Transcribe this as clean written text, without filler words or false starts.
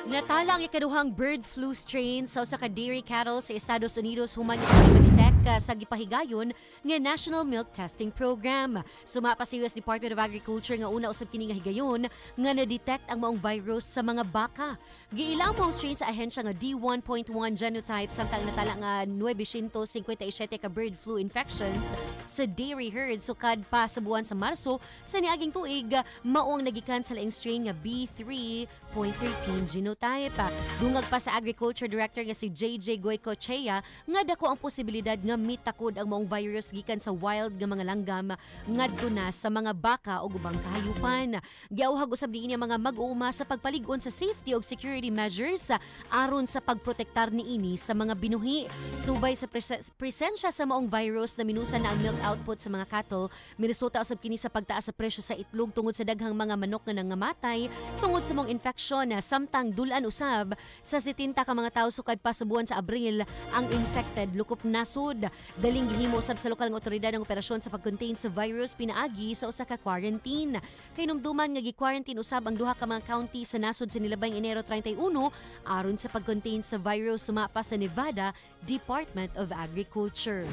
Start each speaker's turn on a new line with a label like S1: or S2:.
S1: Natala ang ikaduhang bird flu strain sa usa ka dairy cattle sa Estados Unidos human ito ma-detect sa gipahigayon nga National Milk Testing Program. Sumapa sa US Department of Agriculture nga una usab kini nga higayon nga na-detect ang maong virus sa mga baka. Giila ang maong strain sa ahensya nga D1.1 genotype, samtang natala nga 957 ka bird flu infections sa dairy herd sukad pa sa buwan sa Marso sa niaging tuig, mao ang nagikan sa laing strain nga B3.13 genotype. Dungag pa sa Agriculture Director nga si JJ Goicoechea nga dako ang posibilidad nga mitakod ang maong virus gikan sa wild nga mga langgam ngadto na sa mga baka o ubang kahayupan. Giauhag usab niini ang mga mag-uuma sa pagpalig-on sa safety ug security measures aron sa pagprotektar niini sa mga binuhi. Subay sa presensya sa maong virus na minusan na ang milk output sa mga cattle, miresulta usab kini sa pagtaas sa presyo sa itlog tungod sa daghang mga manok nga nangamatay tungod sa maong infection, samtang dulan usab sa 70 ka mga tawo sukad pa sa buwan sa Abril ang infected lukop nasod. Daling gihimo usab sa lokal nga otoridad ang operasyon sa pag-contain sa virus pinaagi sa usa ka quarantine. Kay numduman nga gi-quarantine usab ang duha ka mga county sa nasod sa nilabayng Enero 31 aron sa pag-contain sa virus, sumapa sa Nevada Department of Agriculture.